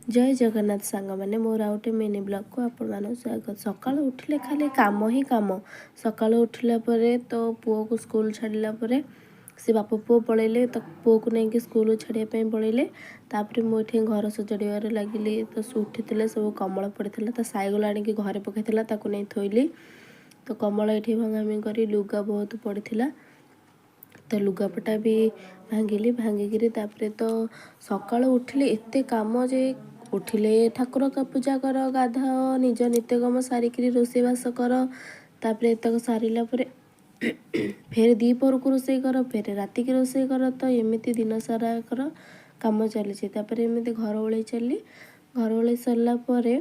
ଜୟ ଜଗନ୍ନାଥ ସାଙ୍ଗମାନେ, ମୋର ଆଉ ଗୋଟେ ମିନି ବ୍ଲଗ୍କୁ ଆପଣମାନଙ୍କୁ ସ୍ୱାଗତ। ସକାଳୁ ଉଠିଲେ ଖାଲି କାମ ହିଁ କାମ। ସକାଳୁ ଉଠିଲା ପରେ ତ ପୁଅକୁ ସ୍କୁଲ ଛାଡ଼ିଲା ପରେ ସେ ବାପ ପୁଅ ପଳେଇଲେ, ତ ପୁଅକୁ ନେଇକି ସ୍କୁଲ ଛାଡ଼ିବା ପାଇଁ ପଳେଇଲେ। ତାପରେ ମୁଁ ଏଠି ଘର ସଜାଡ଼ିବାରେ ଲାଗିଲି। ତ ସେ ଉଠିଥିଲେ, ସବୁ କମଳ ପଡ଼ିଥିଲା, ତା ସାଇଗଲ ଆଣିକି ଘରେ ପକାଇଥିଲା, ତାକୁ ନେଇ ଥୋଇଲି। ତ କମଳ ଏଠି ଭଙ୍ଗାଭଙ୍ଗି କରି ଲୁଗା ବହୁତ ପଡ଼ିଥିଲା, ତ ଲୁଗାପଟା ବି ଭାଙ୍ଗିଲି। ଭାଙ୍ଗିକିରି ତାପରେ ତ ସକାଳୁ ଉଠିଲେ ଏତେ କାମ ଯେ ଉଠିଲେ ଠାକୁର ପୂଜା କର, ଗାଧାଅ, ନିଜ ନିତ୍ୟକର୍ମ ସାରିକିରି ରୋଷେଇବାସ କର। ତାପରେ ଏତକ ସାରିଲା ପରେ ଫେର ଦ୍ୱିପହରକୁ ରୋଷେଇ କର, ଫେର ରାତିକି ରୋଷେଇ କର। ତ ଏମିତି ଦିନ ସାରାକର କାମ ଚାଲିଛି। ତାପରେ ଏମିତି ଘର ଓଳେଇ ଚାଲିଲି। ଘର ଓଳେଇ ସାରିଲା ପରେ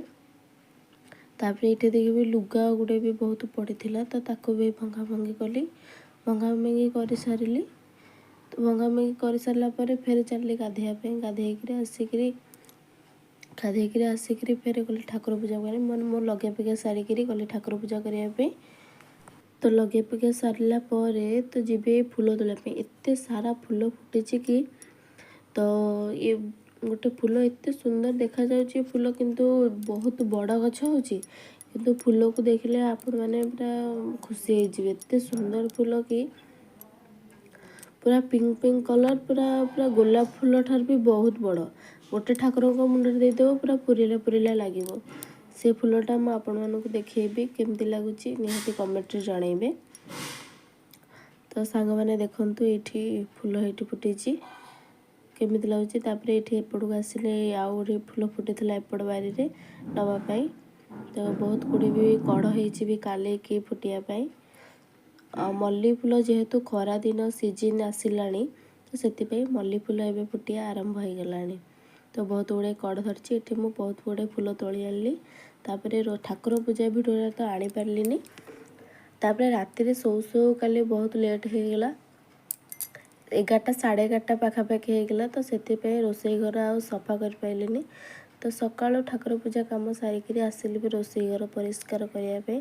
ତାପରେ ଏଇଠି ଦେଖିବି ଲୁଗା ଗୁଡ଼େ ବି ବହୁତ ପଡ଼ିଥିଲା, ତ ତାକୁ ବି ଭଙ୍ଗା ଭଙ୍ଗି କଲି। ଭଙ୍ଗା ଭଙ୍ଗି କରିସାରିଲି। ତ ଭଙ୍ଗା ଭଙ୍ଗି କରିସାରିଲା ପରେ ଫେର ଚାଲିଲି ଗାଧୋଇବା ପାଇଁ। ଗାଧେଇକିରି ଆସିକିରି ଫେର ଗଲି ଠାକୁର ପୂଜା କରି, ମାନେ ମୋ ଲଗେଇ ଫଗେଇ ସାରିକିରି ଗଲି ଠାକୁର ପୂଜା କରିବା ପାଇଁ। ତ ଲଗେଇ ପକେଇ ସାରିଲା ପରେ ତ ଯିବି ଫୁଲ ତୋଳିବା ପାଇଁ। ଏତେ ସାରା ଫୁଲ ଫୁଟିଛି କି ତ ଇଏ ଗୋଟେ ଫୁଲ ଏତେ ସୁନ୍ଦର ଦେଖାଯାଉଛି। ଏ ଫୁଲ କିନ୍ତୁ ବହୁତ ବଡ଼ ଗଛ ହେଉଛି, କିନ୍ତୁ ଫୁଲକୁ ଦେଖିଲେ ଆପଣମାନେ ପୁରା ଖୁସି ହେଇଯିବେ। ଏତେ ସୁନ୍ଦର ଫୁଲ କି ପୁରା ପିଙ୍କ ପିଙ୍କ କଲର୍, ପୁରା ପୁରା ଗୋଲାପ ଫୁଲ ଠାରୁ ବି ବହୁତ ବଡ଼। ଗୋଟେ ଠାକୁରଙ୍କ ମୁଣ୍ଡରେ ଦେଇଦେବ, ପୁରା ପୁରିଲା ପୁରିଲା ଲାଗିବ। ସେ ଫୁଲଟା ମୁଁ ଆପଣମାନଙ୍କୁ ଦେଖେଇବି, କେମିତି ଲାଗୁଛି ନିହାତି କମେଣ୍ଟରେ ଜଣେଇବେ। ତ ସାଙ୍ଗମାନେ, ଦେଖନ୍ତୁ, ଏଇଠି ଫୁଲ ଏଇଠି ଫୁଟିଛି, କେମିତି ଲାଗୁଛି? ତାପରେ ଏଇଠି ଏପଟକୁ ଆସିଲେ ଆଉ ଗୋଟେ ଫୁଲ ଫୁଟିଥିଲା ଏପଟ ବାରିରେ ନେବା ପାଇଁ। ତ ବହୁତ ଗୁଡ଼ିଏ ବି କଢ଼ ହେଇଛି ବି କାଲିକି ଫୁଟିବା ପାଇଁ। ଆଉ ମଲ୍ଲି ଫୁଲ ଯେହେତୁ ଖରା ଦିନ ସିଜିନ୍ ଆସିଲାଣି, ତ ସେଥିପାଇଁ ମଲ୍ଲି ଫୁଲ ଏବେ ଫୁଟିବା ଆରମ୍ଭ ହେଇଗଲାଣି। ତ ବହୁତ ଗୁଡ଼ିଏ କଢ଼ ଧରିଛି। ଏଠି ମୁଁ ବହୁତ ଗୁଡ଼ିଏ ଫୁଲ ତୋଳି ଆଣିଲି। ତାପରେ ଠାକୁର ପୂଜା ଭିଡ଼ିଓଟା ତ ଆଣିପାରିଲିନି। ତାପରେ ରାତିରେ ଶୋଉ ଶୋଉ କାଲି ବହୁତ ଲେଟ୍ ହେଇଗଲା, 11ଟା 11:30 ପାଖାପାଖି ହେଇଗଲା। ତ ସେଥିପାଇଁ ରୋଷେଇ ଘର ଆଉ ସଫା କରିପାରିଲିନି। ତ ସକାଳୁ ଠାକୁର ପୂଜା କାମ ସାରିକିରି ଆସିଲି ବି ରୋଷେଇ ଘର ପରିଷ୍କାର କରିବା ପାଇଁ।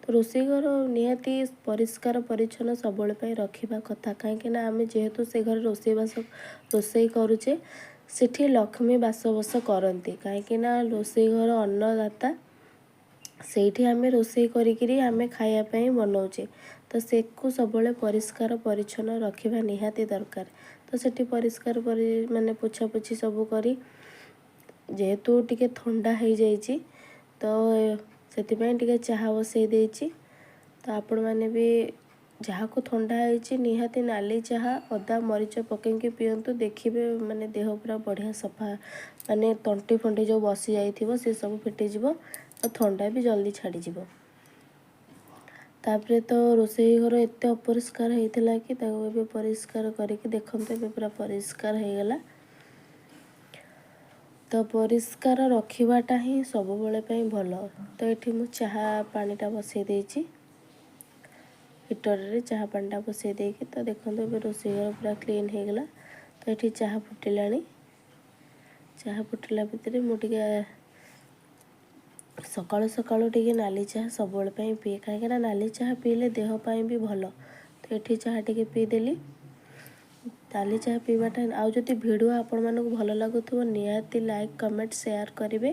ତ ରୋଷେଇ ଘର ନିହାତି ପରିଷ୍କାର ପରିଚ୍ଛନ୍ନ ସବୁବେଳେ ପାଇଁ ରଖିବା କଥା, କାହିଁକିନା ଆମେ ଯେହେତୁ ସେ ଘରେ ରୋଷେଇବାସ ରୋଷେଇ କରୁଛେ, ସେଠି ଲକ୍ଷ୍ମୀ ବାସବସ କରନ୍ତି। କାହିଁକିନା ରୋଷେଇ ଘର ଅନ୍ନଦାତା, ସେଇଠି ଆମେ ରୋଷେଇ କରିକିରି ଆମେ ଖାଇବା ପାଇଁ ବନଉଛେ। ତ ସେକୁ ସବୁବେଳେ ପରିଷ୍କାର ପରିଚ୍ଛନ୍ନ ରଖିବା ନିହାତି ଦରକାର। ତ ସେଠି ପରିଷ୍କାର ପରି ମାନେ ପୋଛାପୋଛି ସବୁ କରି, ଯେହେତୁ ଟିକେ ଥଣ୍ଡା ହେଇଯାଇଛି, ତ ସେଥିପାଇଁ ଟିକେ ଚାହା ବସେଇ ଦେଇଛି। ତ ଆପଣମାନେ ବି ଯାହାକୁ ଥଣ୍ଡା ହେଇଛି, ନିହାତି ନାଲି ଚାହା ଅଦା ମରିଚ ପକେଇକି ପିଅନ୍ତୁ। ଦେଖିବେ, ମାନେ ଦେହ ପୁରା ବଢ଼ିଆ ସଫା, ମାନେ ତଣ୍ଟି ଫଣ୍ଟି ଯେଉଁ ବସି ଯାଇଥିବ, ସେ ସବୁ ଫିଟିଯିବ ଆଉ ଥଣ୍ଡା ବି ଜଲ୍ଦି ଛାଡ଼ିଯିବ। ତାପରେ ତ ରୋଷେଇ ଘର ଏତେ ଅପରିଷ୍କାର ହେଇଥିଲା କି ତାକୁ ଏବେ ପରିଷ୍କାର କରିକି ଦେଖନ୍ତୁ, ଏବେ ପୁରା ପରିଷ୍କାର ହେଇଗଲା। ତ ପରିଷ୍କାର ରଖିବାଟା ହିଁ ସବୁବେଳେ ପାଇଁ ଭଲ। ତ ଏଠି ମୁଁ ଚାହା ପାଣିଟା ବସେଇ ଦେଇଛି ହିଟରରେ। ଚାହା ପାଣିଟା ବସେଇ ଦେଇକି ତ ଦେଖନ୍ତୁ, ଏବେ ରୋଷେଇ ଘର ପୁରା କ୍ଲିନ୍ ହେଇଗଲା। ତ ଏଠି ଚାହା ଫୁଟିଲାଣି। ଚାହା ଫୁଟିଲା ଭିତରେ ମୁଁ ଟିକେ ସକାଳୁ ସକାଳୁ ଟିକେ ନାଲି ଚାହା ସବୁବେଳେ ପାଇଁ ପିଏ, କାହିଁକିନା ନାଲି ଚାହା ପିଇଲେ ଦେହ ପାଇଁ ବି ଭଲ। ତ ଏଠି ଚାହା ଟିକେ ପିଇଦେଲି। ନାଲି ଚାହା ପିଇବାଟା। ଆଉ ଯଦି ଭିଡ଼ିଓ ଆପଣମାନଙ୍କୁ ଭଲ ଲାଗୁଥିବ, ନିହାତି ଲାଇକ୍, କମେଣ୍ଟ, ସେୟାର କରିବେ।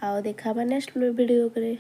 ଆଉ ଦେଖା ହେବା ନେକ୍ସଟ ଭିଡ଼ିଓରେ।